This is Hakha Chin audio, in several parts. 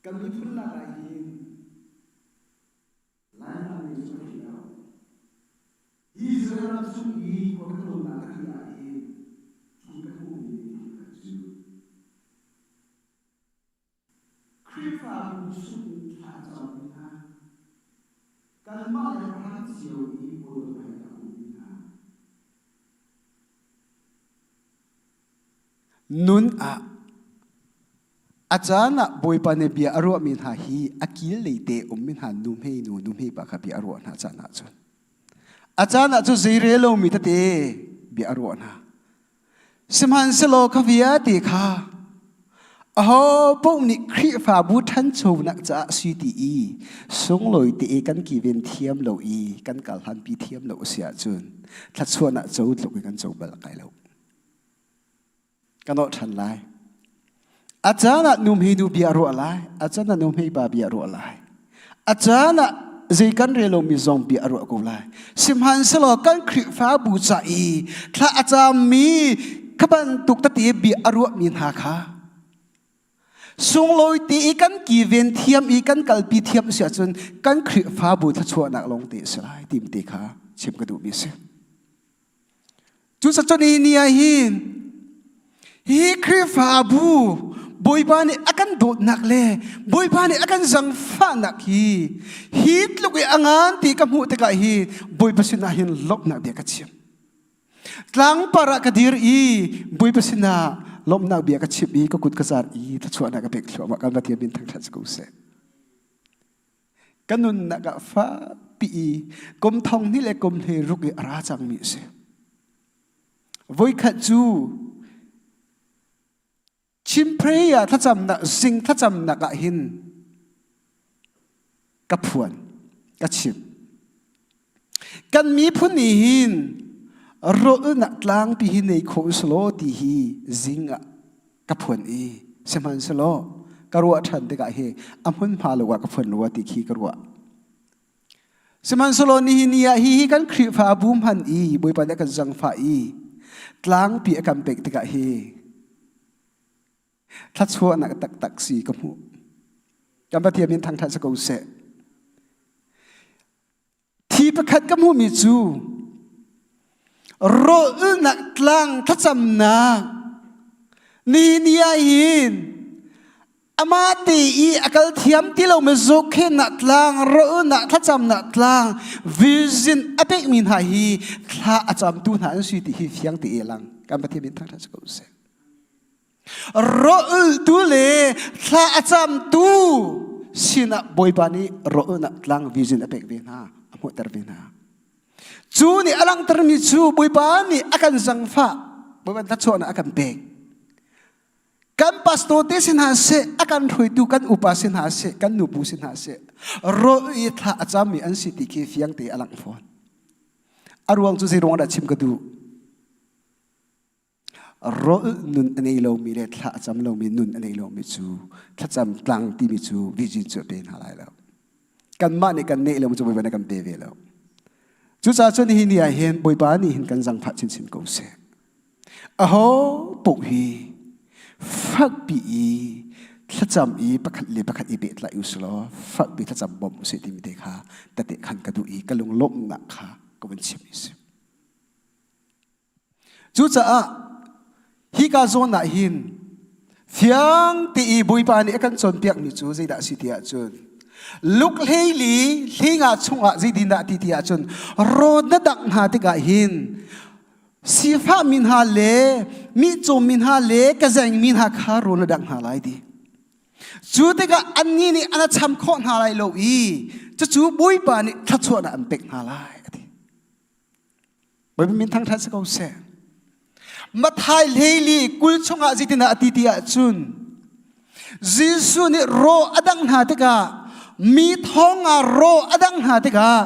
Kan miphun lak ah hin Lainam nih cu ka thei lo. Hi Israel ram chung i khua ka tlawnnak ka ti ah hin cu ka hmuhmi thil pakhat cu Khrihfabu chung in thla a cammi hna, kanmah le ram cio i Bawipa hmai a ummi hna, Nun ah a caan ah Bawipa nih bia a ruahmi hna hi a kil lei te ummi hna nuhmei nu nuhmei pa kha bia a ruah hna caan ahcun a caan ah cu zei lomi tete bia a ruah hna. Sihmanhsehlaw kha vialte kha aho paoh nih Khrihfabu ṭhanchonak caah si ti i sunglawi te i kan kiven thiam lo i kan kal hlanpi thiam lo a si ahcun thluachuahnak co tluk in kan co bal kai lo. Kan awh ṭhan lai. A caan ah nuhmei nu bia ruah lai, a caan ah nuhmei pa bia ruah lai. A caan ah zei kan rel lomi zong bia a ruah ko lai. Sihmanhsehlaw kan Khrihfabu ca i thla a cammi kha bantuk tete bia a ruahmi hna kha sunglawi te i kan kiven thiam i kan kalpi thiam si ahcun kan Khrihfabu thluachuahnak lawng te a si lai timi te kha chim ka duhmi a si. Cucaah ni ni ah hin hi Khrihfabu Bawipa nih a kan dawtnak le Bawipa nih a kan zangfahnak hi hi tluk i a ngan ti ka hmuh tikah hi Bawipa sinah hin lawmhnak bia ka chim. Tlangpar ah ka dir i Bawipa sinah lawmhnak bia ka chim i ka kut ka zar i thluachuahnak ka pek thluahmah kan Pathian min thangṭhat si ko seh. Ka nunnak ah fakpi i kum thong hnih le kum hlei ruk i a ra cangmi a si. Voikhat cu Chimphre ah thlacamnak zing thlacamnak ah hin ka phuan ka chim. Kan miphun nih hin rawlnak tlangpi hi nei kho usulaw ti hi zing ah ka phuan i sihmanhsehlaw ka ruah ṭhan tikah hi a hmunhma lo ah ka phuan rua ti khi ka ruah. Sihmanhsehlaw nihin ni ah hi hi kan Khrihfabu hman i Bawipa nih a kan zangfah i tlangpi a kan pek tikah hi thluachuahnak taktak si ka hmuh. Kan Pathian min thangṭhat si ko seh. Thi pakhat ka hmuhmi cu rawlnak tlang thlacamnak ni ni ah hin amah te i a kal thiam ti lomi zohkhennak tlang rawlnak thlacamnak tlang vision a pekmi hna hi thla a camtu hna an si ti hi fiang te i lang kan Pathian min thangṭhat si ko seh. Rawltu le thla a camtu sinah Bawipa nih rawlnak tlang vision a pek ve hna, a hmuhter ve hna. Cu nih a langhtermi cu Bawipa nih a kan zangfah, Bawipa thluachuahnak a kan pek. Kan pastor te si hna seh, a kan hruaitu kan upa si hna seh, kan nupu si hna seh, rawl i thla a cammi an si ti khi fiang te a langh fawn. A ruang cu zei ruang dah chim ka duh? Rawl nun a nei lomi le thla a cam lomi nun a nei lomi cu thlacam tlang timi cu vision cu a pe hna lai lo. Kanmah nih kan neih lo cu Bawipa nih kan pe ve lo. Cucaah cun hi ni ah hin Bawipa nih hin kan zangfah chinchin ko seh. Aho paoh hi fakpi i thlacam i pakhat le pakhat i pehtlaih u selaw fakpi thlacam bawmh u sih timi te kha tete khan ka duh i ka lunglawmhnak kha ka vun chim i si. Cucaah hika zawn ah hin fiang ti i Bawipa nih a kan cawnpiakmi cu zeidah a si ti ahcun luk hleili hlinga chungah zeitindah ti ti ahcun rawn na dangh hna tikah hin sifahmi hna le mihcawmmi hna le kazengmi hna kha rawn na dangh hna lai ti. Cu tikah annih nih an cham khawh hna lai lo i cucu Bawipa nih thluachuahnak an pek hna lai a ti. Bawipa min thangṭhat si ko seh. Matthai hleili 20 chungah zeitindah a ti ti ahcun Jesuh nih raw a dangh hna tikah mi thong ah raw a dangh hna tikah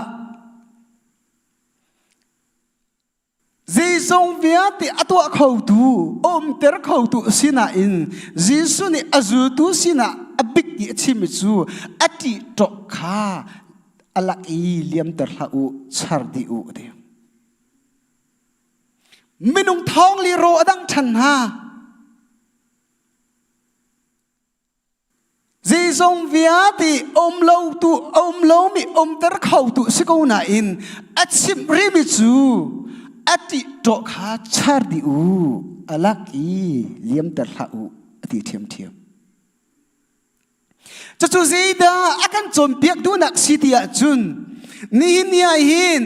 zeizong vialte a tuah khotu umter khotu sinain Jesuh nih a zultu sinah a bik i a chimmi cu a ṭihṭawk kha a lak i liamter hlah u char dih u a ti minung thong li ro a dang ṭhan hna. Zeizong vialte um lo tu um lomi umter kho tu si ko nain a chimh rihmi cu a ṭih kha char dih u a lak i liamter hlah u a ti ṭhiamṭhiam. Cucu zeidah a kan cawnpiak duhnak si ti ahcun nihin ni ah hin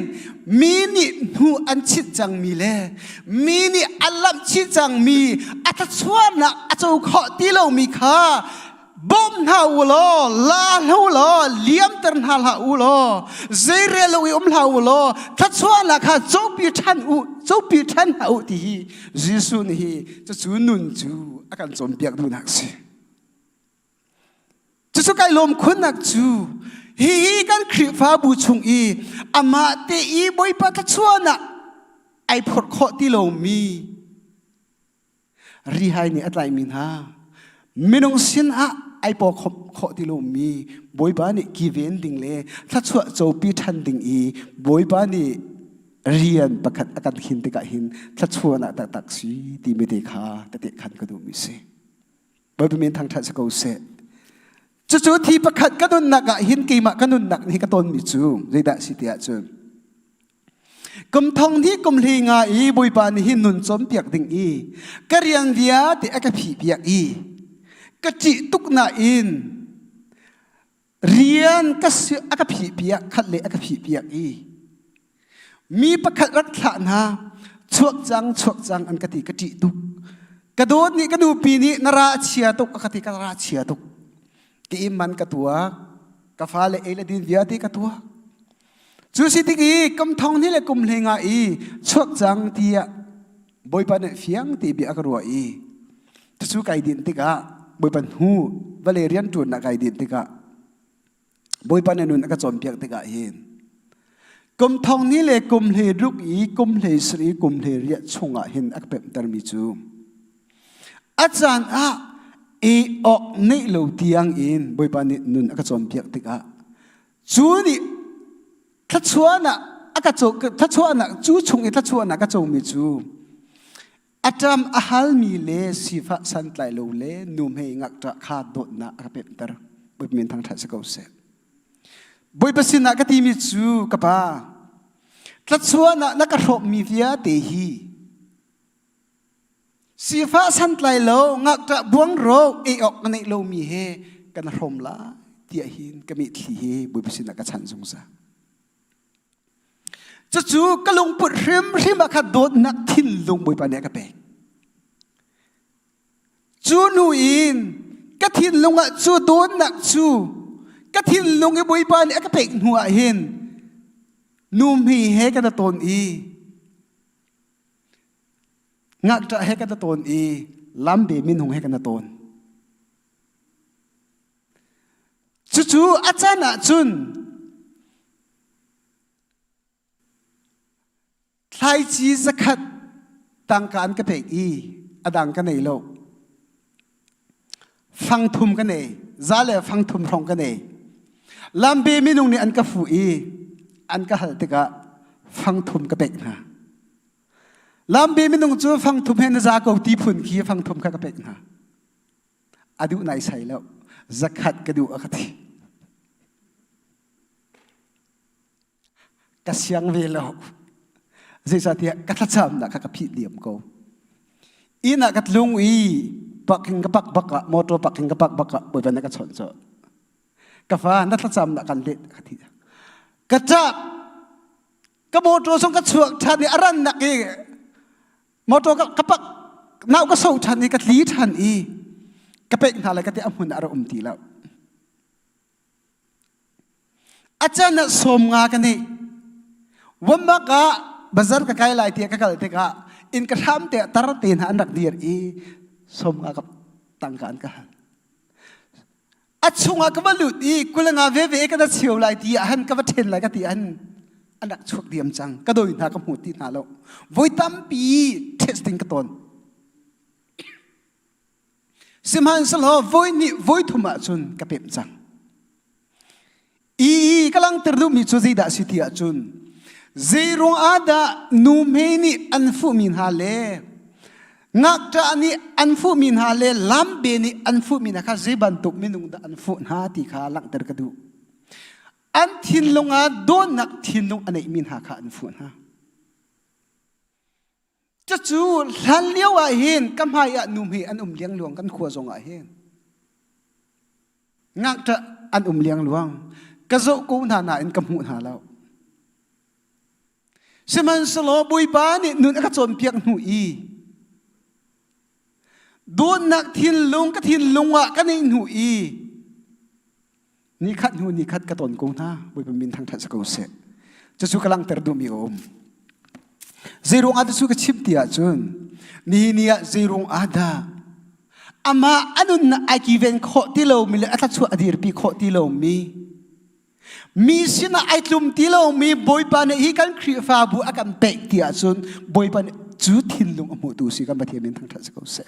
mi nih hnu an chit cangmi le mi nih a lamh chih cangmi a thluachuahnak a co khawh ti lomi kha bawm hna u law la hlah u law liamter hna hlah u law zeirel lo i um hlah u law thluachuahnak kha copi ṭhan u copi ṭhan hna u ti hi Jesuh nih hi cucu nun cu a kan cawnpiak duhnak a si. Cucu kai lawm khunnak cu hihi kan Khrihfabu chung i amah te i Bawipa thluachuahnak ai phorh khawh ti lomi rihai nih a tlaimi hna minung sin ah ai paw khawh ti lomi Bawipa nih kiven ding le thluachuah copi ṭhan ding i Bawipa nih rian pakhat a kan khin tikah hin thluachuahnak taktak si timi te kha tete khan ka duhmi si. Bawipa min thangṭhat si ko seh. Cucu thi pakhat ka nunnak ah hin keimah ka nunnak nih ka tonmi cu zeidah si ti ahcun kum thong hnih kum hli nga i Bawipa nih hin nun cawnpiak ding i ka rian vialte a ka phihpiak i ka ṭih tuk nain rian ka si a ka phihpiak khat le a ka phihpiak i mi pakhat rak thlah hna chuak cang chuak cang an ka ti ka ṭih tuk ka dawt nih ka nupi nih na ra chia tuk a ka ti ka ra chia tuk ka inn man ka tuak ka fale ei le din vialte ka tuak cu si tik i kum thong ni le kum hle nga i chuak cang tiah Bawipa nih fiang te bia a ka ruah i cucu kai dinh tikah Bawipa hnu vale rianṭuannak kai dinh tikah Bawipa nih nun a ka cawnpiak tikah hin kum thong ni le kum hle ruk i kum hle sari kum hle riah chungah hin a ka pemhtermi cu a caan ah ei awk neih lo tiang in Bawipa nih nun a ka cawnpiak tikah cu nih thluachuahnak a ka co thluachuahnak cu chung i thluachuahnak ka comi cu a ṭam a halmi le sifah santlai lo le nuhmei ngakṭah kha dawtnak a ka pemhter Bawipa min thangṭhat si ko seh Bawipa sinah ka timi cu ka pa thluachuahnak na ka hrawkmi vialte hi Sifah santlai lo ngakṭah buangro ei awk ka neih lomi he kan hrawm lai tiah hin ka mitthli hi Bawipa sinah ka chanh zungzal. Cucu ka lungput hrimhrim ah kha dawtnak thinlung Bawipa nih a ka pek. Cu nu in ka thinlung ah cu dawtnak cu ka thinlung i Bawipa nih a ka pek hnu ah hin nuhmei he kan tawn i Ngakṭah he kan tawn i lambe minung he kan tawn. Cucu a can ahcun thlaici zakhat tangka an ka pek i a dang ka nei lo. Fang thum ka nei, za le fang thum hrawng ka nei. Lambe minung nih an ka fuh i an ka hal tikah fang thum ka pek hna. Lambi minung cu fangthum he na za ko ti phun khi fangthum kha ka pek hna. A duh nai sai lo. Zakhat ka duh a ka ti. Ka siang ve lo. Zeicahtiah ka thlacamnak kha ka phih diam ko. Inn ah ka tlung i parking ka pak bak ah motor parking ka pak bak ah bawipa na ka chawnh cu. Ka fa na thlacamnak kan let ka ti. Ka ṭap Ka motor zong ka chuak ṭhan i a rannak i motor ka, ka pak nau ka so ṭhan i ka tli ṭhan i ka pek hna lai ka ti a hmun ah a rak um ti lo. A can ah sawm nga ka nih Wammak ah bazar ka kai lai tiah ka kal tikah inn ka hram te ah tar te hna an rak dir i sawm nga ka tangka an ka hal. A chungah ka va lut i kulanga veve ka na cheu lai ti ah han ka va ṭhen lai ka ti han an rak chuak diam cang ka doi hna ka hmu ti hna lo voi tampi testing ka ton sihmanhsehlaw voi hnih voi thum ah cun ka pemh cang I ka langhter duhmi cu zeidah a si ti ahcun zeiruang ah dah nu hme nih an fuhmi hna le Ngakṭah nih an fuhmi hna le lambe nih an fuhmi hna kha zei bantuk minung dah an fuh hna ti kha langhter ka duh. An thinlung ah dawtnak thinlung a neihmi hna kha an fuh hna. Cucu hlan lio ah hin ka hmai ah nu hme an um liangluang kan khua zong ah hin. Ngakṭah an um liangluang. Ka zoh ko hna nain ka hmuh hna lo. Sihmanhsehlaw Bawipa nih nun a ka cawnpiak hnu i dawtnak thinlung ka thinlung ah ka neih hnu i nikhat hnu nikhat ka ton ko hna Bawipa min thangṭhat si ko seh. Cucu ka langhter duhmi a um. Zeiruang ah cucu ka chim ti ahcun nihin ni ah zeiruang ah dah amah a nunnak ai kiven khawh ti lomi le a thluachuah a dirpi khawh ti lomi Mi sinah ai tlum ti lomi Bawipa nih hi kan Khrihfabu a kan pek ti ahcun Bawipa nih cu thinlung a hmuhtu si kan Pathian min thangṭhat si ko seh.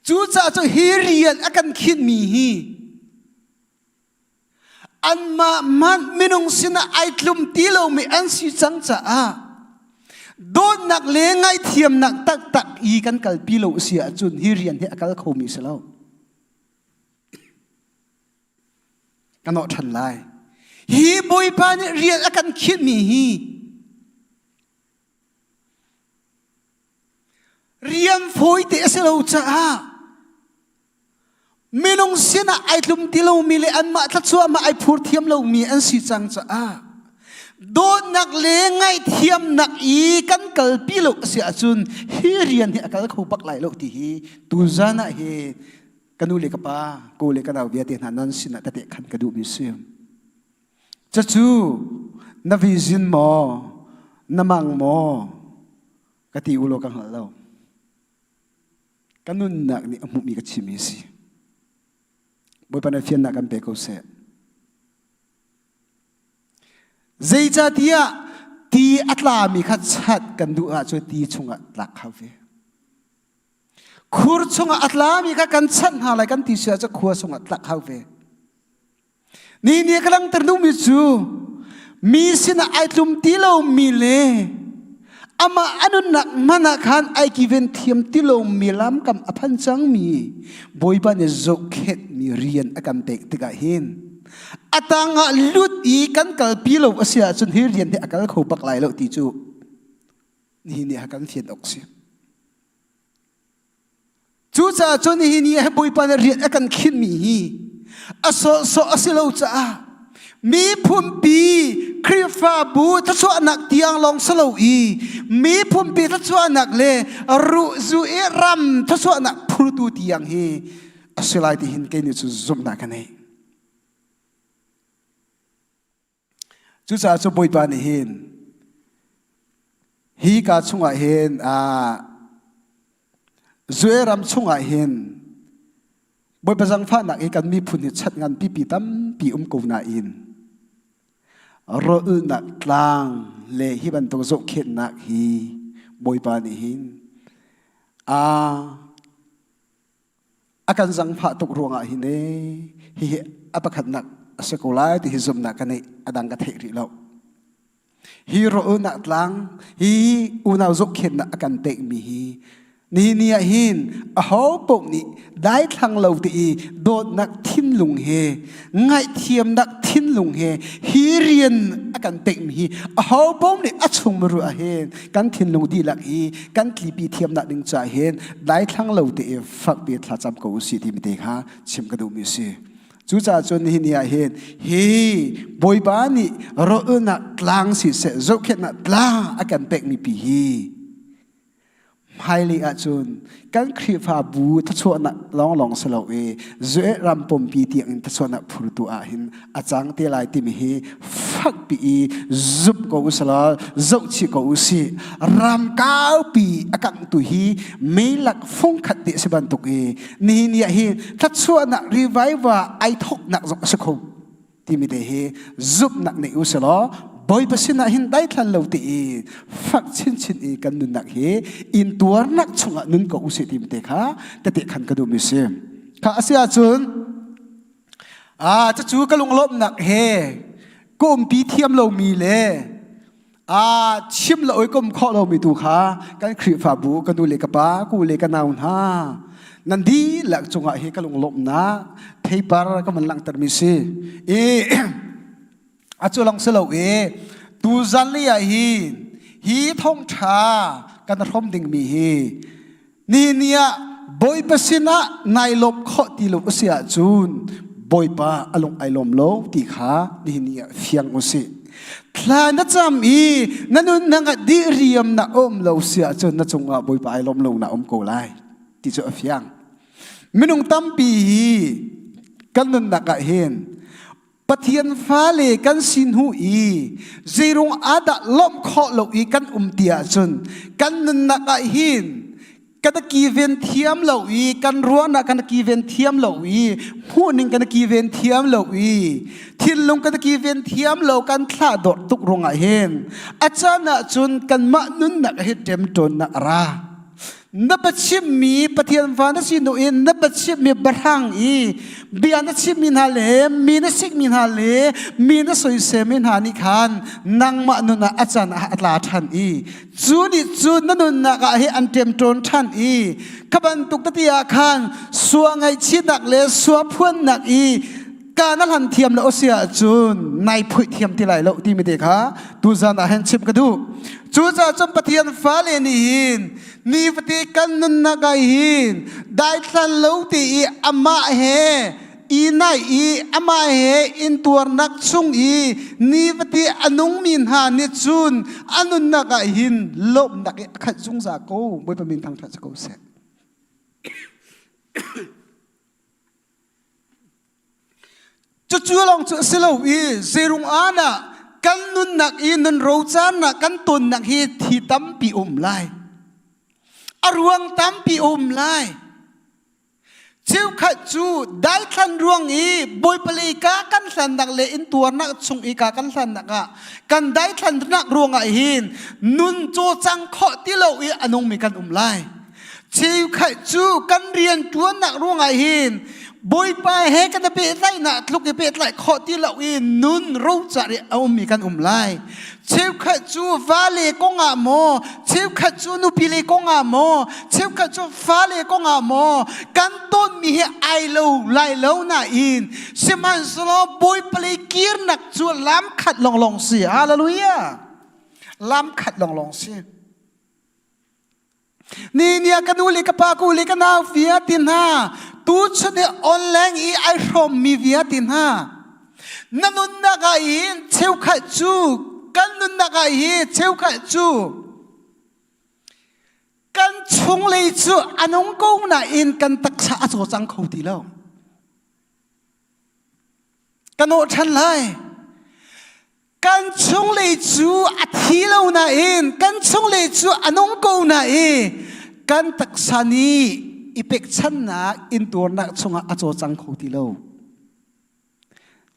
Cucaah cu hi rian a kan khinmi hi anmah hmanh minung sinah ai tlum ti lomi an si cang caah dawtnak le ngaihthiamnak taktak i kan kalpi lo si ahcun hi rian hi a kal khomi si lo. Ka nawh ṭhan lai. Hi Bawipa nih rian a kan khinhmi hi rian fawite a si lo caah minung sinah ai tlum ti lomi le anmah thluachuah ai phur thiam lomi an si cang caah dawtnak le ngaihthiamnak i kan kalpi lo a si ahcun hi rian hi a kal kho bak lai lo ti hi tuzan ah hi Ka nu le ka pa, ko le ka nau vialte hna nan sinah tete khan ka duhmi si. Cucu na vision maw, na mang maw, ka ti u law ka hngal lo. Ka nunnak nih a hmuhmi ka chimmi si. Bawipa na fiannak kan pe ko seh. Zeicahtiah ti a tlami kha chat kan duh ahcun ti chungah tlak kha ve. Khur chungah a tlami kha kan chanh hna lai kan ti si ahcun khua chungah tlak hau ve. Ni ni ka langhter duhmi cu mi sinah ai tlum ti lomi le amah a nunnak hmanh ah khan ai kiven thiam ti lomi lamkam a phan cangmi Bawipa nih zohkhenhmi rian a kan pek tikah hin a tangah lut i kan kalpi lo a si ahcun hi rian hi a kal kho bak lai lo ti cu nihin ni ah kan fian awk si. Cucaah cun nihin ni ah Bawipa nih rian a kan khinhmi hi a sawhsawh a si lo caah miphunpi Khrihfabu thluachuahnak tiang lawng si lo i miphunpi thluachuahnak le ruhzu i ram thluachuahnak phurtu tiang hi a si lai ti hin kei nih cun zumhnak ka nei. Cucaah cu Bawipa nih hin hi ka chungah hin Zue ram chungah hin Bawipa zangfahnak hi kan miphun hi chat ngan pipi tampi um ko nain rawlnak tlang le hi bantuk zohkhenhnak hi Bawipa nih hin a kan zangfah tuk ruangah hin ee hihi a pakhatnak a si ko lai ti hi zumhnak ka neih a dang ka theih rih lo hi rawlnak tlang hi unau zohkhenhnak a kan pekmi hi nihin ni ah hin aho paoh nih daithlang lo ti i dawtnak thinlung he ngaihthiamnak thinlung he hi rian a kan pekmi hi aho paoh nih a chung muru ah hin kan thinlung dihlak i kan tlipi thiamnak ding caah hin daithlang lo te i fakpi thlacam ko usih timi te kha chim ka duhmi a si. Cucaah cun nihin ni ah hin hi Bawipa nih rawlnak tlang siseh zohkhenhnak tlang a kan pekmi pi hi hmailei ahcun kan Khrihfabu thluachuahnak lawnglawng si lo i Zueh ram pumpi tiang in thluachuahnak phurtu ah hin a cang te lai timi hi fakpi i zumh ko usalaw zohchih ko usih ram kaupi a kangtu hi meilak fungkhat te si bantuk i nihin ni ah hi thluachuahnak revival ai thoknak zong a si kho timi te hi zumhnak nei usalaw Bawipa sinah hin daithlan lo te i fak chinchin i kan nunnak hi intuarnak chungah nun ko usih timi te kha tete khan ka duhmi si kha a si ahcun Ah, cucu ka lunglawmhnak he ka umpi thiam lomi le A chim le oikom khawh lomi tu kha kan Khrihfabu ka nu le ka pa ku le ka nau hna nan dihlak cungah hi ka lunglawmhnak theipar ka van langhtermi si. I a cu long si lo i tuzan li ah hin hi thawngṭha kan hrawm dingmi hi Ni ni ah Bawipa sinah nai lawm khawh ti lo a si ahcun Bawipa a lung ai lawm lo ti kha nihin ni ah fiang u sih. Thla na cam i na nunnak ah diriam na um lo si ahcun na cungah Bawipa ai lawm lo na um ko lai ti cu a fiang. Minung tampi hi kan nunnak ah hin Pathian fale kan si hnu i zeirung ah dah lawmh khawh lo i kan um ti ahcun kan nunnak ah hin kan kiven thiam lo i kan ruahnak kan kiven thiam lo i hmuhning kan kiven thiam lo i thinlung kan kiven thiam lo kan thlah dawr tuk ruangah hin a caan ahcun kanmah nunnak hi ṭemṭawnnak a ra. Na biachimmi Pathian fa na si hnu in na biachimmi biahrang i bia na chimmi hna le mi na sikmi hna le mi na soiselmi hna nih khan nangmah nun ah a can ah a tla ṭhan i cu nih cun na nunnak ah hi an ṭemṭawn ṭhan i kha bantuk tete ah khan sua ngaihchihnak le sua phuannak i ka na hlan thiam lo si ahcun nai phuih thiam ti lai lo timi te kha tuzan ah hin chim ka duh. Cucaah cun Pathian fale nih hin nifate kan nunnak ah hin daithlan lo te i amah he i naih i amah he intuarnak chung i nifate a nungmi hna nih cun a nunnak ah hin lawmhnak i a khat zungzal ko. Bawipa min thangṭhat si ko seh. Cucu lawng cu a si lo i zeirung aan ah kan nunnak i nun rocarnak kan tonnak hi thi tampi um lai. A ruang tampi um lai. Cheukhat cu daithlan ruang i Bawipa lei ka kan hlannak le intuarnak chung i ka kan hlannak ah kan daithlannak ruangah hin nun cawcang khawh ti lo i a nungmi kan um lai. Cheukhat cu kan rian ṭuannak ruangah hin Bawipa he kan i pehtlaihnak tluk i pehtlaih khawh ti lo i nun rocar i a ummi kan um lai. Cheukhat cu vale kongah maw, cheukhat cu nupile kongah maw, cheukhat cu fale kongah maw, kan tonmi hi ai lo lai lo nain sihmanhsehlaw Bawipa lei kirnak cu lam khat lawnglawng si. Hallelujah! Lam khat lawnglawng si. Ni nia ka nu le ka pa ku le ka nau vialte hna tuchun i online i ai hrawmmi vialte hna na nunnak ah hin cheukhat cu kan nunnak ah hi cheukhat cu kan chunglei cu a nung ko nain kan taksa a cawcang kho ti lo. Ka nawh ṭhan lai. Kan chunglei cu a thi lo nain kan chunglei cu a nung ko nain kan taksa nih i pekchannak intuarnak chungah a cawcang kho ti lo.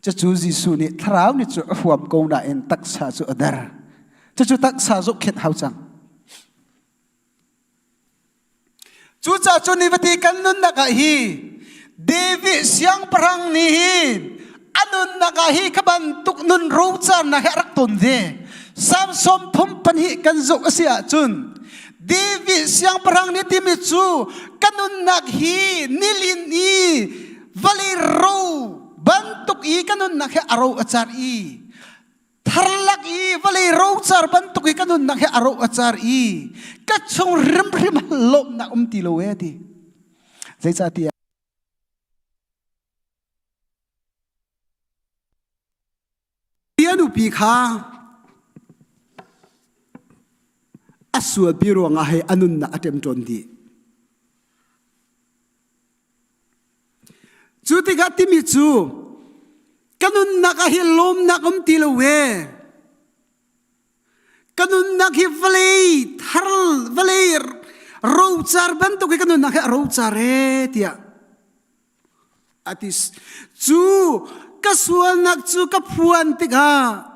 Cucu Jesuh nih thlarau nih cu a huam ko nain taksa cu a der. Cucu taksa zohkhenh hau cang. Cucaah cu nifate kan nunnak ah hi David siangpahrang nih hin a nunnak ah hi kha bantuk nun rocarnak hi a rak ton ve. Salm 32 kan zoh a si ahcun David siangpahrang nih timi cu ka nunnak hi nilin i vawlei ro bantuk i ka nunnak hi a ro a car i Tharlak i vawlei rocar bantuk i ka nunnak hi a ro a car i ka chung hrimhrim lawmhnak um ti lo e ti. Zeicahtiah a nupi kha a sualpi ruangah hei a nunnak a ṭemṭawn dih. Cu tikah timi cu ka nunnak ah hi lawmnak um ti lo e. Ka nunnak hi vawlei thar vawlei rocar bantuk hi ka nunnak hi a rocar e tiah a ti. Cu ka sualnak cu ka phuan tikah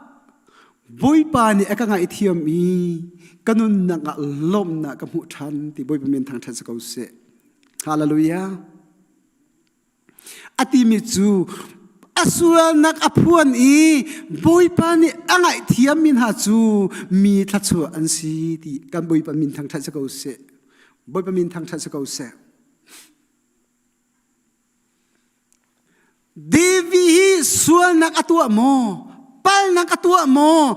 Bawipa nih a ka ngaihthiam i ka nunnak ah lawmhnak ka hmuh ṭhan ti Bawipa min thangṭhat si ko seh. Hallelujah. A timi cu A sualnak a phuan i Bawipa nih a ngaihthiammi hna cu mi thluachuah an si ti kan Bawipa min thangṭhat si ko seh. Bawipa min thangṭhat si ko seh. Devi hi sualnak a tuah maw? Palnak a tuah maw?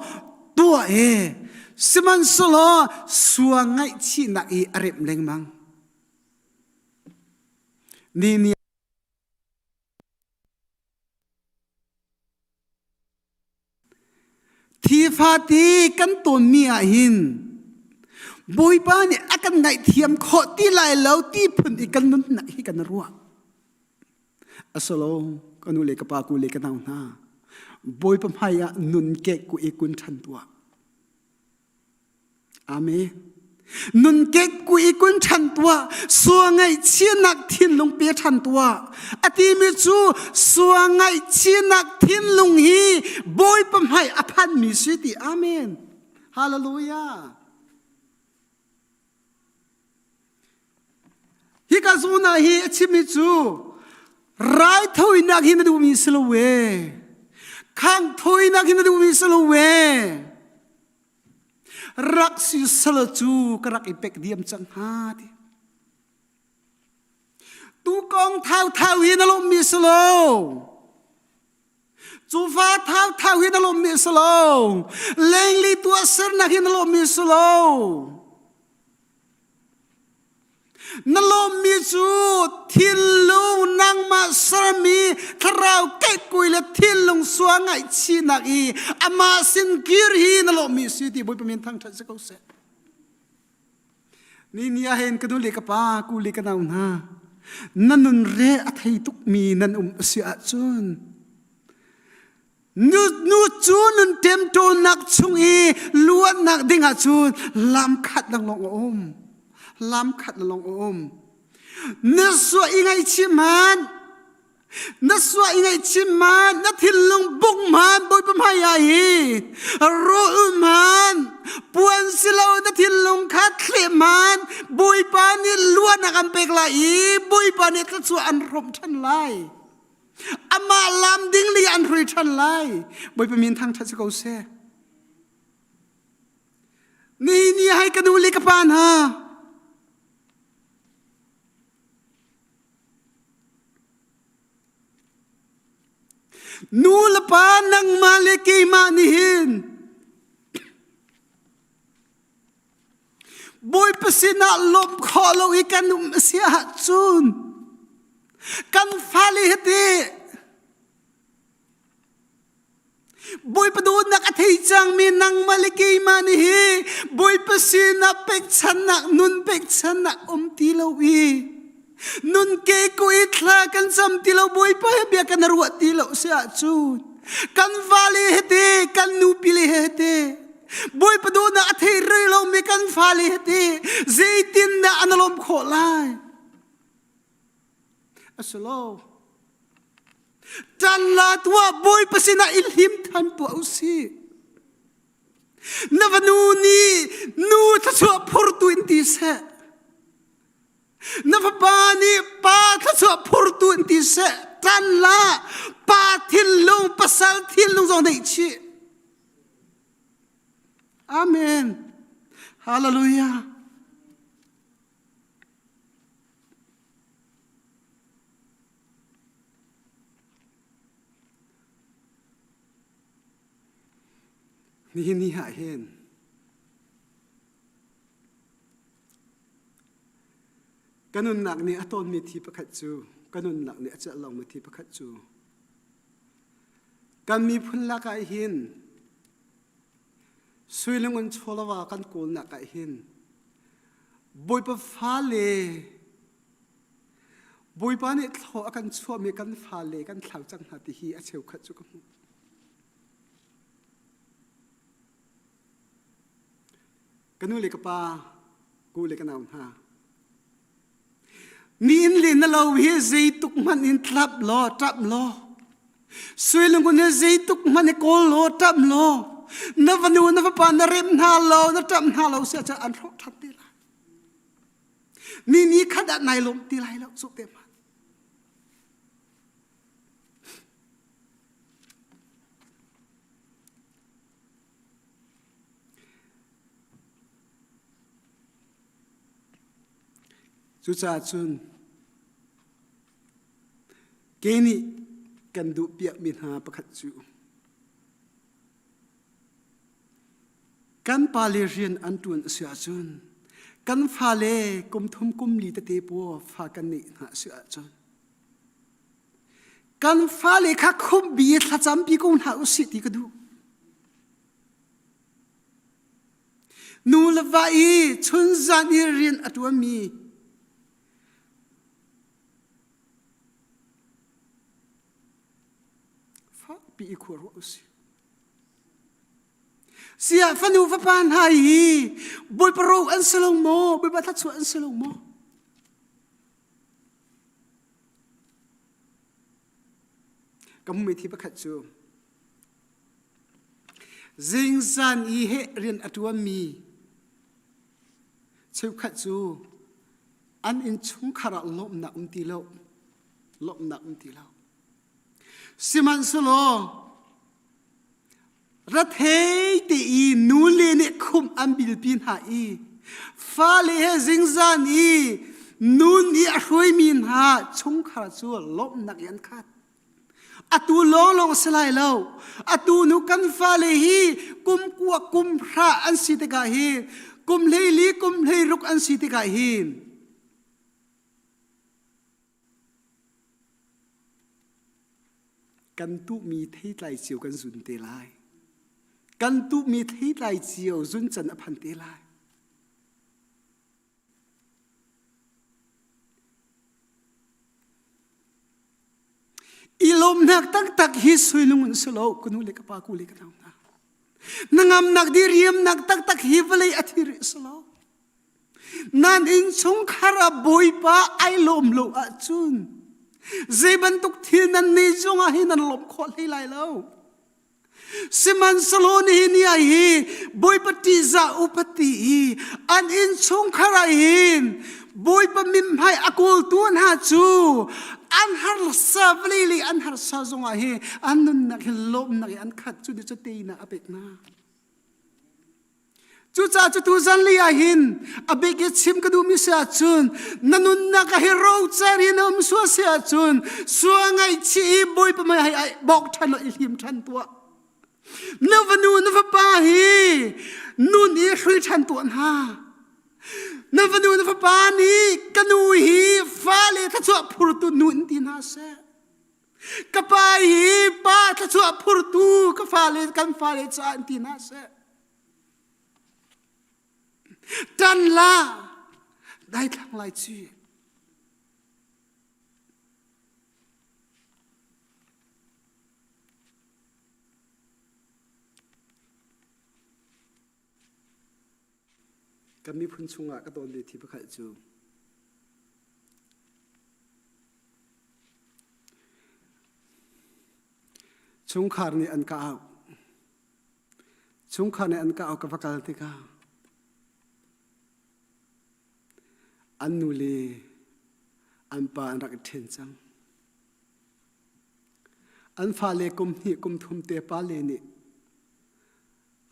Tuah e. Sihmanhsehlaw sual ngaihchihnak i a remh lengmang. Ni ni Thifati kan tawnmi ah hin Bawipa nih a kan ngaihthiam khawh ti lai lo ti phun i kan nunnak hi kan ruah. Asalo ka nu le ka pa ku le ka nau hna Bawipa hmai ah nun kek ku i kun ṭhan tuah. Amen. Nun kekku i kun ṭhan tuah, sua ngaihchinak thinlung pe ṭhan tuah. A timi cu sua ngaihchinak thinlung hi Bawipa hmai a phanmi si ti. Amen. Hallelujah. Hika zawn ah hi a chimmi cu raithawinak hi na duhmi si lo we. Khangh thawinak hi na duhmi si lo we. Rak si sal cu ka rak i pek diam cang hnga ti. Tukong thau thau hi na lawmmi si lo. Cufa thau thau hi na lawmmi si lo. Lengli tuahsernak hi na lawmmi si lo. Na lawmmi cu thinlung nangmah sermi thlarau keikui le thinlung sua ngaihchihnak i amah sin kir hi na lawmmi si ti Bawipa min thangṭhat si ko seh. Ni ni ah hin ka nu le ka pa, ku le ka nau hna, na nun re a thei tukmi nan um a si ahcun Nu, nu cu nun ṭemṭawnnak chung i luatnak ding ahcun lam khat lawnglawng a um. Lam khat lawnglawng a um. Na suah i ngaihchih hmanh, na suah i ngaihchih hmanh, na thinlung buk hmanh Bawipa hmai ah hi rawl hmanh, puan si lo na thinlung kha thleh hmanh, Bawipa nih luatnak an pek lai i Bawipa nih thluachuah an hrawmh ṭhan lai. Amah lam ding li an hrui ṭhan lai. Bawipa min thangṭhat si ko seh. Ni ni hai ka nu le ka pa hna. Nu le pa nangmah le keimah nih hin Bawipa sinah lawmh khawh lo i kan um a si ahcun kan fale hi ti Bawipa dawtnak a thei cangmi nangmah le keimah nih hi Bawipa sinah pekchannak nun pekchannak um ti lo i nun ke ku i thla kan cam ti lo Bawipa he bia kan ruah ti lo si ahcun kan vale he te kan nupi le he te Bawipa duhnak a thei rih lomi kan fale hi ti zeitindah an lawm khawh lai? A si lo. Ṭan la tuah Bawipa sinah i hlim than tuah u sih. Na va nu nih nu thluachuah phurtu in ti seh. Na fapa nih pa thluachuah phurtu in ti seh. Ṭan la pa thinlung pasal thinlung zong neih chih. Amen. Hallelujah. Nihin ni ah hin ka nunnak nih a tawnmi thi pakhat cu ka nunnak nih a celh lomi thi pakhat cu Kan miphun lakah hin suilung in chawlava kan kawlnak ah hin Bawipa fale Bawipa nih thlaw a kan chuahmi kan fale kan thlau cang hna ti hi a cheukhat cu ka hmuh. Ka nu le ka pa, ku le ka nau hna, Mi inn le na lo hi zeituk hmanh in tlap law ṭap law suilungun hi zeituk hmanh i kawl law ṭap law na vanu na vapa na rem hna lo na ṭap hna lo si ahcun an hrawh ṭhan ti lai ni ni khat ah nai lawm ti lai lo cu te hmanh. Cucaah cun ke nih kan duh piakmi hna pakhat cu kan pale rian an ṭuan a si ahcun kan fale kum thum kum li tete paw fa kan neih hna a si ahcun kan fale kha khumbi thlacampi ko hna usih ti ka duh. Nu le va i chunzan i rian a ṭuanmi fakpi i khua ruah usih. Siah fanu fapa hna hi Bawipa ro an si lo maw? Bawipa thluachuah an si lo maw? Ka hmuhmi thi pakhat cu zingzan i he rian a ṭuanmi cheukhat cu an innchungkhar ah lawmhnak um ti lo lawmhnak um ti lo sihmanhsehlaw Rathei te i nule nih khumh an bilpi hna i fale he zingzan i nun i a hruaimi hna chungkhar cu lawmhnak in an khat. Atu lawnglawng a si lai lo. Atu nu kan fale hi kum kua kum hra an si tikah hin kum hleili kum hleiruk an si tikah hin Kan tuhmi theitlai cio kan zun te lai. Kan tuhmi theitlai cio zun can a phan te lai. I lawmnak taktak hi suilung in si lo ka nu le ka pa ku le ka nau hna. Na ngamnak diriamnak taktak hi vawlei a thi rih si lo. Nan innchungkhar ah Bawipa ai lawm lo ahcun zei bantuk thil nan nei zongah hi nan lawmh khawh hlei lai lo. Sihmanhsehlaw nihin ni ah hi Bawipa ṭihzah upati i an innchungkhar ah hin Bawipa mithmai a kawltu hna cu an harsa vawlei lei an harsa zongah hi an nunnak hi lawmnak i an khat cu cu teinak a pek hna. Cucaah cu tuzan li ah hin a bik i chim ka duhmi si ahcun na nunnak ah hi rocar in a um sual si ahcun sual ngaihchih i Bawipa mei hai ai bawk ṭhan i hlim ṭhan tuah. Na fanu na fapa hi nun i hrui ṭhan tuah hna. Na fanu na fapa nih ka nu hi fale thluachuah phurtu nu in ti hna seh. Ka pa hi pa thluachuah phurtu ka fale kan fale caah in ti hna seh. Ṭan la daithlang lai ci. Kan miphun chungah ka tawnmi thi pakhat cu chungkhar nih an ka auh. Chungkhar nih an ka auh ka va kal tikah an nu le an pa an rak i ṭhen cang. An fale kum hnih kum thum te pale nih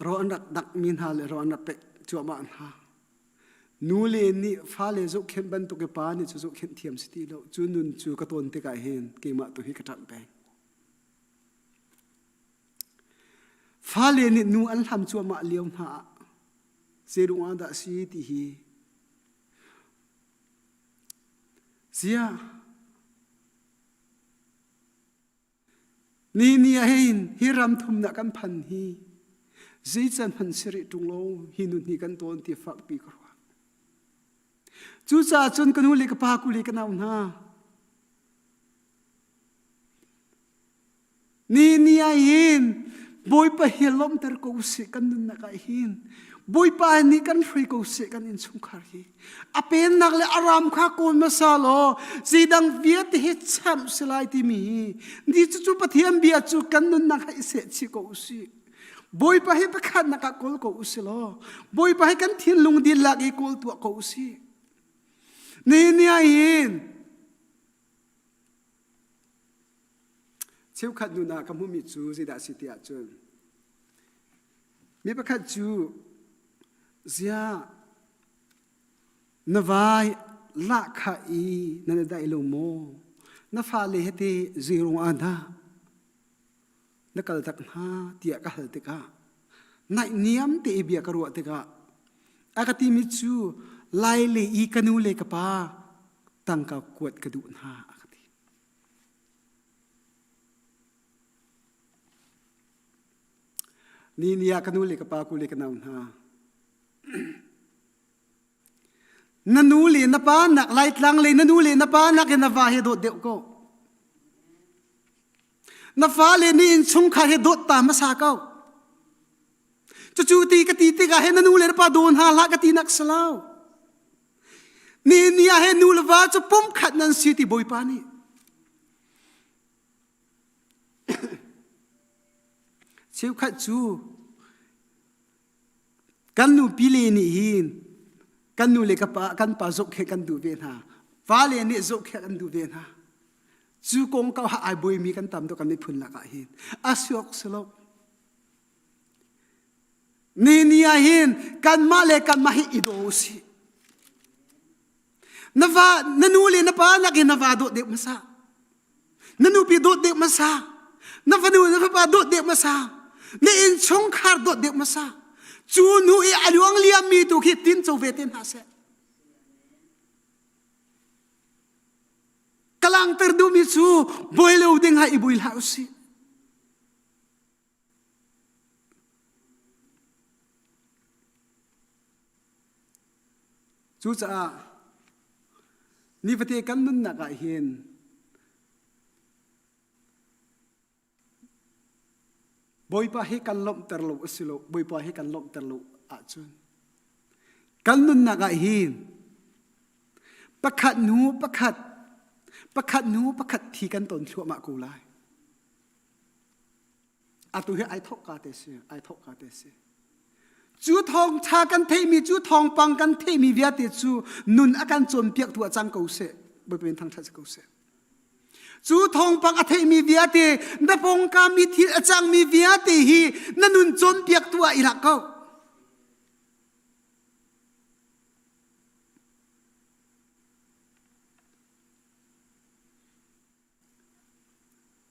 ro an rak dakmi hna le ro an rak pek cuahmah hna. Nu le nih fale zohkhenh bantuk i pa nih cu zohkhenh thiam si ti lo. Cu nun cu ka tawn tikah hin keimah tu hi ka ṭamh peng. Fale nih nu an hlam cuahmah lio hna ah zeiruang ah dah si ti hi ziah ni ni ah hin hi ram thumnak kan phan hi zeican hmanh si rih ṭung lo hi nun hi kan tawn ti fakpi ka ruah. Cucaah cun ka nu le ka pa ku le ka nau hna Ni ni ah hin Bawipa hi lawmhter ko usih kan nunnak ah hin Bawipa nih kan hruai ko seh kan innchungkhar hi a pennak le a ram kha kawl hmasa law zeidang vialte hi chamh si lai timi hi ni cu cu Pathian bia cu kan nunnak ha i seh chih ko usih Bawipa hi pakhatnak ah kawl ko usih law Bawipa hi kan thinlung dihlak i kawl tuah ko usih ni ni ah hin Cheukhat nun ah ka hmuhmi cu zeidah a si ti ahcun mi pakhat cu ziah na vai. Lahkhah i nan i daih lo maw? Na fale he te zeirung ah dah na kal tak hna tiah ka hal tikah naihniam te i bia ka ruah tikah a ka timi cu lai le i ka nu le ka pa tangka kuat ka duh hna a ka ti. Ni ni ah ka nu le ka pa ku le ka nau hna Na nu le na pa nak Laitlang le na nu le na pa nak in na va hi dawt deuh ko. Na fale nih innchungkhar hi dawt ta hmasa ko. Cucu ti ka ti tikah he na nu le na pa daw hna hlah ka ti nak si lo. Ni ni ah he nu le va cu pumkhat nan si ti Bawipa nih. Cheukhat cu Kan nupile nih hin kan nu le ka pa kan pa zohkhenh kan duh ve hna. Fale nih zohkhenh an duh ve hna. Cu kong ko ha ai buaimi kan tam deuh kan miphun lakah hin. A siok si lo. Ni ni ah hin kanmah le kanmah hi i daw usih. Na va na nu le na pa nakin na va dawt deuh hmasa. Na nupi dawt deuh hmasa. Na fanu na fapa dawt deuh hmasa. Na innchungkhar dawt deuh hmasa. Cu nu i a luang liammi tu khi tin co ve te hna seh. Ka langter duhmi cu buai lo ding ha i bui hlah usih. Cucaah nifate kan nunnak ah hin Bawipa hi kan lawmhter lo a si lo, Bawipa hi kan lawmhter lo ahcun kan nunnak ah hin pakhat hnu pakhat, pakhat hnu pakhat thi kan ton thluahmah ko lai. Atu hi ai thawk ka te si, ai thawk ka te si. Cu thawngṭha kan theihmi, cu thawngpang kan theihmi vialte cu nun a kan cawnpiaktu ah cang ko seh. Bawipa min thangṭhat si ko seh. Cu thawngpang a theihmi vialte, na pawngkam i thil a cangmi vialte hi na nun cawnpiaktu ah i lak ko.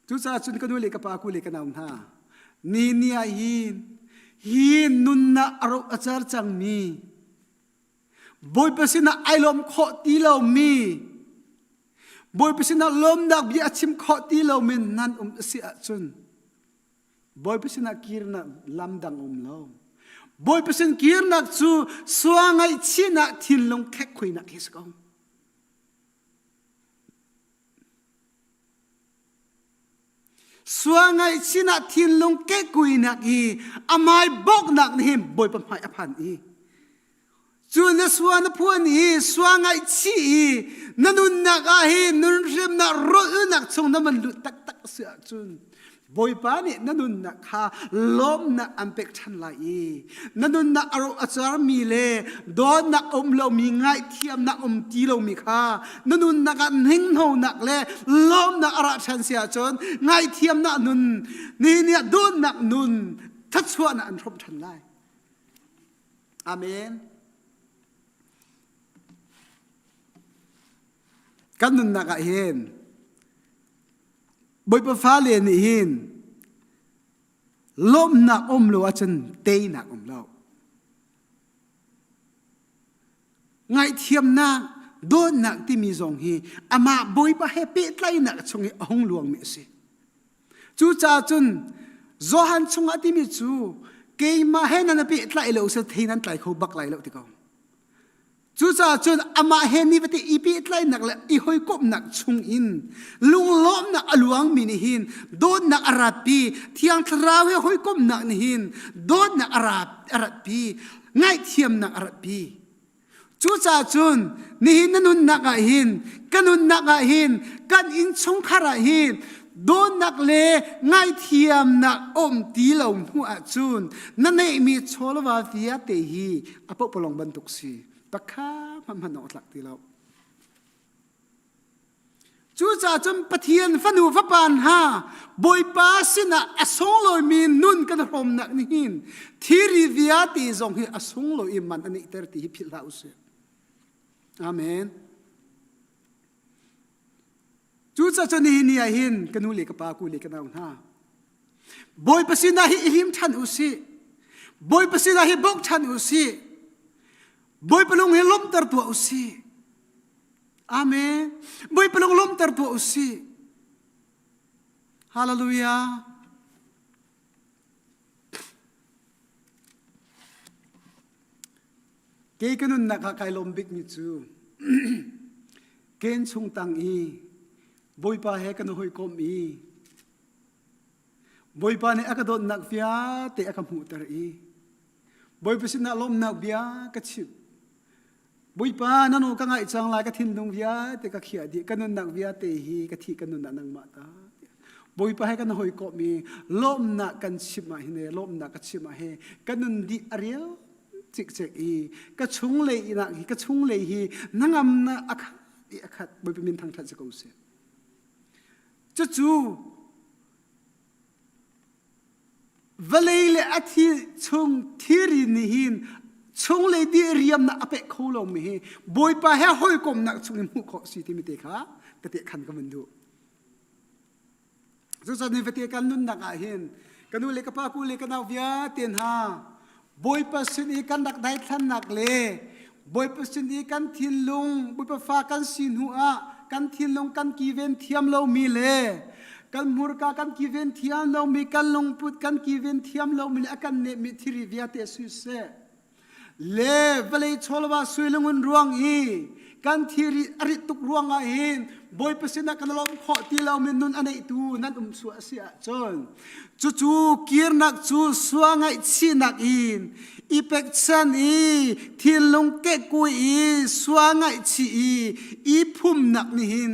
Cucaah cun ka nu le ka pa ku le ka nau hna, ni ni ah hin hi nunnak a ro a cer cangmi Bawipa sinah ai lawm khawh ti lomi Bawipa sinah lawmnak bia a chim khawh ti lomi nan um a si ahcun Bawipa sinah kirnak lam dang um lo. Bawipa sin kirnak cu sua ngaihchihnak thinlung khekhuinak hi si ko. Sual ngaihchin ah thinlung kehkuinak i amai bawknak nih hin Bawipa hmai a phan i cu na sua na phuan i sua ngaihchih i na nunnak ah hin nunhrimnak rawlnak chung na man lut taktak a si ahcun Bawipa nih na nunnak kha lawmnak an pek ṭhan lai i na nunnak a ro a carmi le dawtnak a um lomi ngaihthiamnak um ti lomi kha na nunnak ah hninghnonak le lawmnak a ra ṭhan si ahcun ngaihthiamnak nun ni nih ah dawtnak nun thluachuahnak an hrawmh ṭhan lai. Amen. Kan nunnak ah hin Bawipa fale nih hin lawmhnak um lo ahcun teinak um lo. Ngaihthiamnak, dawtnak timi zong hi amah Bawipa he pehtlaihnak chung i a hung luangmi a si. Cucaah cun Johan chungah timi cu keimah he nan pehtlaih lo seh thei nan tlai kho bak lai lo ti ko. Cucaah cun amah he nifate i pehtlaihnak le i hawikomhnak chungin lunglawmhnak a luangmi nih hin dawtnak a ratpi, Thiang Thlarau he hawikomhnak nih hin dawtnak a ratpi, ngaihthiamnak a ratpi. Cucaah cun nihin na nunnak ah hin, ka nunnak ah hin, kan innchungkhar ah hin dawtnak le ngaihthiamnak um ti lo hnu ahcun na neihmi chawlva vialte hi a pohpalong bantuk si pakha hmanh awk tlak ti lo cucaah cun Pathian fanu fapa hna Bawipa sinah a sunglawimi nun kan hrawmnak nihin thiri vialte zong hi a sunglawi man a neihter ti hi philh hlah usih amen. Cucaah cun nihin ni ah hin ka nu le ka pa ku le ka nau hna Bawipa sinah hi i him ṭhan u sih. Bawipa sinah hi bawk ṭhan u sih. Bawipa lung hi lawmhter tuah u sih. Amen. Bawipa lung lawmhter tuah u sih. Hallelujah. Kei ka nunnak ah kai lawm bikmi cu ken chung tang i Bawipa he kan hawikom i Bawipa nih a ka dawtnak vialte a ka hmuhter i Bawipa sinah lawmhnak bia ka chimh. Bawipa na nawl ka ngaih cang lai ka thinlung vialte ka khiah dih ka nunnak vialte hi ka thi ka nunnak nangmah ta. Bawipa he kan hawikom i lawmhnak kan chimh ah hin lawmhnak ka chimh ah hi ka nun dih a rial cikcek i ka chunglei inak hi ka chunglei hi hnangamnak a khat i a khat Bawipa min thangṭhat si ko seh. Cucu vawlei le a thi chung thiri nih hin chunglei di riamnak a pek kho lomi hi Bawipa he hawikomnak chung in hmuh khawh si timi te kha ka te khan ka van duh. Cucaah nifate kan nunnak ah hin ka nu le ka pa ku le ka nau vialte hna Bawipa sin i kan rak daithlannak le Bawipa sin i kan thinlung Bawipa fa kan si hnu ah kan thinlung kan kiven thiam lomi le kan hmurka kan kiven thiam lomi kan lungput kan kiven thiam lomi le a kan nehmi thiri vialte siseh le vawlei chawlwa suilungun ruang i kan thiri a rit tuk ruangah hin Bawipa sinah kan lawm khawh ti lomi nun a neihtu nan um suah a si ahcun cucu kirnak cu sua ngaihchihnak in i pekchan i thinlung kehkui i sua ngaihchih i i phumnak nih hin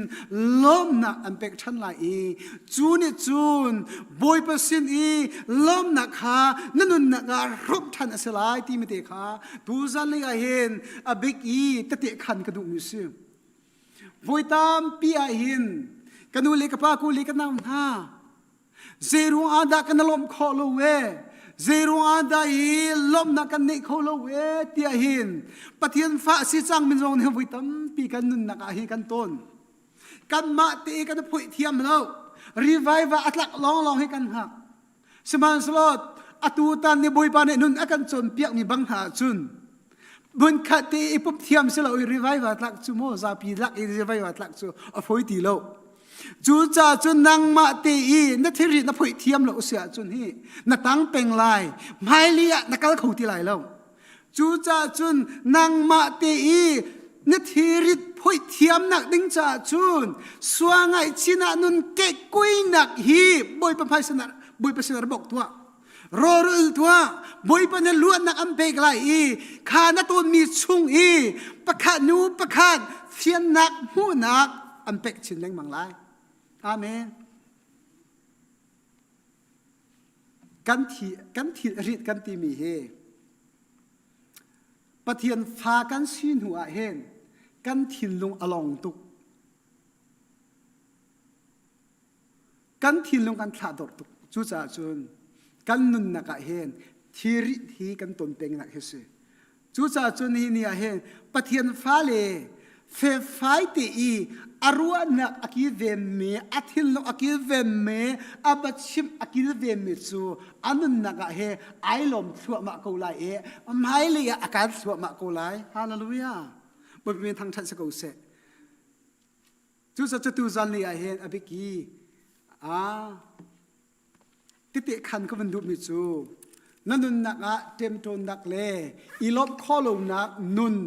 lawmnak an pek ṭhan lai i cu nih cun Bawipa sin i lawmnak kha na nunnak ah hrawmh ṭhan a si lai timi te kha tuzan lei ah hin a bik i tete khan ka duhmi si. Voi tampi ah hin ka nu le ka pa ku le ka nau hna zei ruang ah dah kan lawmh khawh lo e zei ruang ah dah i lawmhnak kan neih kho lo e tiah hin Pathian fa si cang min zong nih voi tampi kan nunnak ah hi kan tawn. Kanmah te kan phoih thiam lo. Revival a tlak lawnglawng hi kan hngak. Sihmanhsehlaw atu tan ni Bawipa nih nun a kan cawnpiakmi bang hna ahcun hmunkhat te i pumh thiam si lo i revival tlak cu maw zapi lak i revival tlak cu a fawi ti lo. Cucaah cun nangmah te i na thilri na phoih thiam lo si ahcun hi na tang peng lai hmailei ah na kal kho ti lai lo. Cucaah cun nangmah te i na thirit phoih thiamnak ding caah cun sua ngaihchin ah nun kehkuinak hi Bawipa hmai sinah Bawipa sinah bok tuah. Rawlrul tuah. Bawipa na luatnak an pek lai i kha na tawnmi chung i pakhat nu pakhat fiannak hmuhnak an pek chin lengmang lai. Amen. Kan thi kan thil rit kan timi hi Pathian fa kan si hnu ah hin kan thinlung a long tuk. Kan thinlung kan thlahdorh tuk. Cucaah cun kan nunnak ah hin thilrit hi kan ton pengnak hi si. Cucaah cun hi ni ah hin Pathian fale felfai te i a ruahnak a kilvenmi, a thinlung a kilvenmi, a biachimh a kilvenmi cu a nunnak ah he ai lawm thluahmah ko lai i hmailei ah a kal thluahmah ko lai. Hallelujah. Bawipa min thangṭhat si ko seh. Cucaah tu zanlei ah hin a biaki a Tete khan ka van duhmi cu na nunnak ah ṭemṭawnnak le i lawmh khawh lonak nun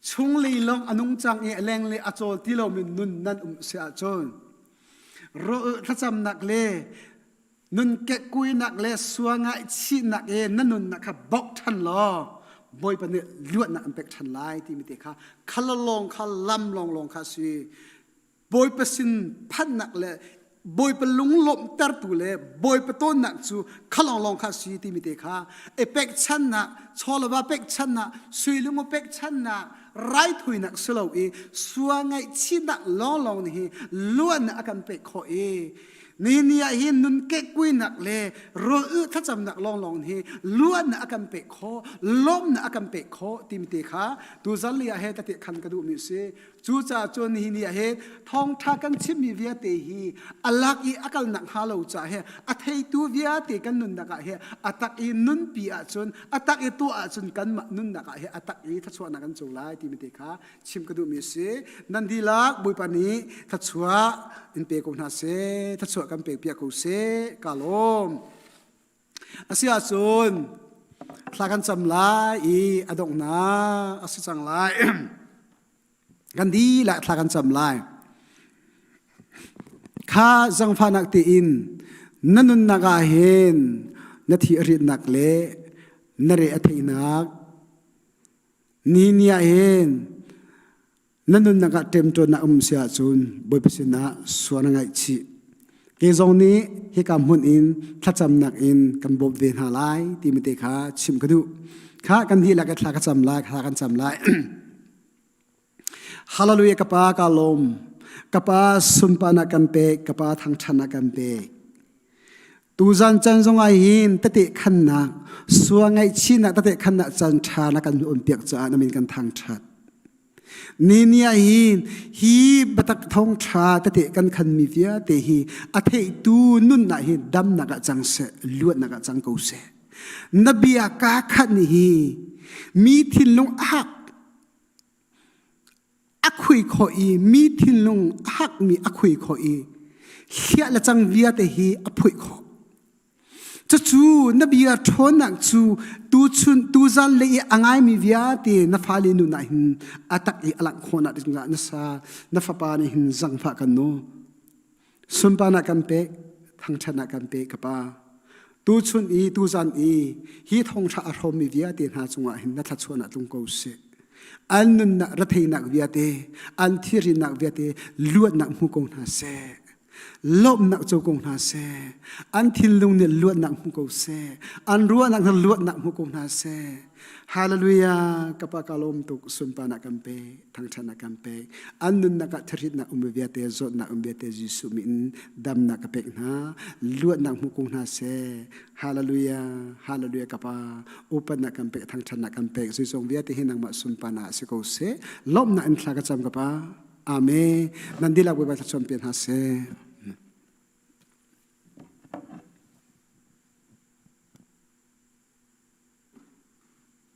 chunglei lawng a nung cang i a lenglei a cawl ti lomi nun nan um si ahcun thlacamnak le nun kekkuinak le sua ngaihchihnak i na nunnak kha bawk ṭhan law Bawipa nih luatnak an pek ṭhan lai timi te kha khalalawng kha lam lawnglawng kha si. Bawipa sin phanhnak le Bawipa lunglawmhtertu le Bawipa tawnnak cu kha lawnglawng kha si timi te kha i pekchannak chawlava pekchannak suilungu pekchannak raithawinak si lo i sua ngaihchihnak lawnglawng nih hi luatnak a kan pek khawh i. Ni ni ah hin nun kehkuinak le rawl ulh thlacamnak lawnglawng hi luatnak a kan pek khawh, lawmnak a kan pek khawh timi te kha tuzan lei ah he tete khan ka duhmi a si. Cucaah cun nihin ni ah hin thawngṭha kan chimmi vialte hi a lak i a kalnak hnga lo caah he a theitu vialte kan nunnak ah he a tak i nunpi ahcun a tak i tuah ahcun kanmah nunnak ah he a tak i thluachuahnak kan co lai timi te kha chim ka duhmi a si. Nan dihlak Bawipa nih thluachuah in pe ko hna seh, thluachuah kan pek piak ko seh. Ka lawm. Asiahcun thla kan cam lai i a donghnak a si cang lai. Kan dihlak thla kan cam lai. Kha zangfahnak tein na nunnak ah hin na thi a ritnak le na re a theihnak ni ni ah hin na nunnak ah ṭemṭawn a um si ahcun Bawipa sinah sual a ngaihchih. Kei zong nih hika hmun in thlacamnak in kan bawmh ve hna lai timi te kha chim ka duh. Kha kan dihlak thla ka cam lai, thla kan cam lai. Hallelujah ka pa ka lawm. Ka pa sunparnak kan pek, ka pa thangṭhatnak kan pek. Tuzan can zong ah hin tete khannak, sua ngaihchihnak tete khannak can ṭha na kan um piak caah na min kan thangṭhat. Ni ni ah hin hi biatak thawngṭha tete kan khanmi vialte hi a theihtu nunnak hi damnak ah cang seh, luatnak ah cang ko seh. Na bia kaa khat nih hi mi thinlung a hak a khui khawh i mi thinlung a hakmi a khui khawh i hliah le cang vialte hi a phuih khawh. Cucu na bia ṭhawnnak cu tuchun tuzan le i a ngaimi vialte na fale nun ah hin a tak i a langh khawhnak ding na sa na fapa nih hin zangfah kan nawl. Sunparnak kan pek, thangṭhatnak kan pek ka Pa. Tuchun i tuzan i hi thawngṭha a hrawmmi vialte hna cungah hin na thluachuahnak tlung ko seh. An nunnak retheinak vialte, an thirrinak vialte luatnak hmu ko hna seh. Lawmhnak co ko hna seh. An thinlung nih luatnak hmu ko seh. An ruahnak nih luatnak hmu ko hna seh. Hallelujah! Ka pa ka lawm tuk sunparnak kan pe, thangṭhatnak kan pek. An nunnak ah thahritnak um vialte, zawtnak um vialte Jesuh min damnak ka pek hna. Luatnak hmu ko hna seh. Hallelujah! Hallelujah ka pa. Upatnak kan pek, thangṭhatnak kan pek. Zeizong vialte hi nangmah sunparnak si ko seh. Lawmhnak in thla ka cam ka pa. Amen. Nan dihlak Bawipa thluachuah pe hna seh.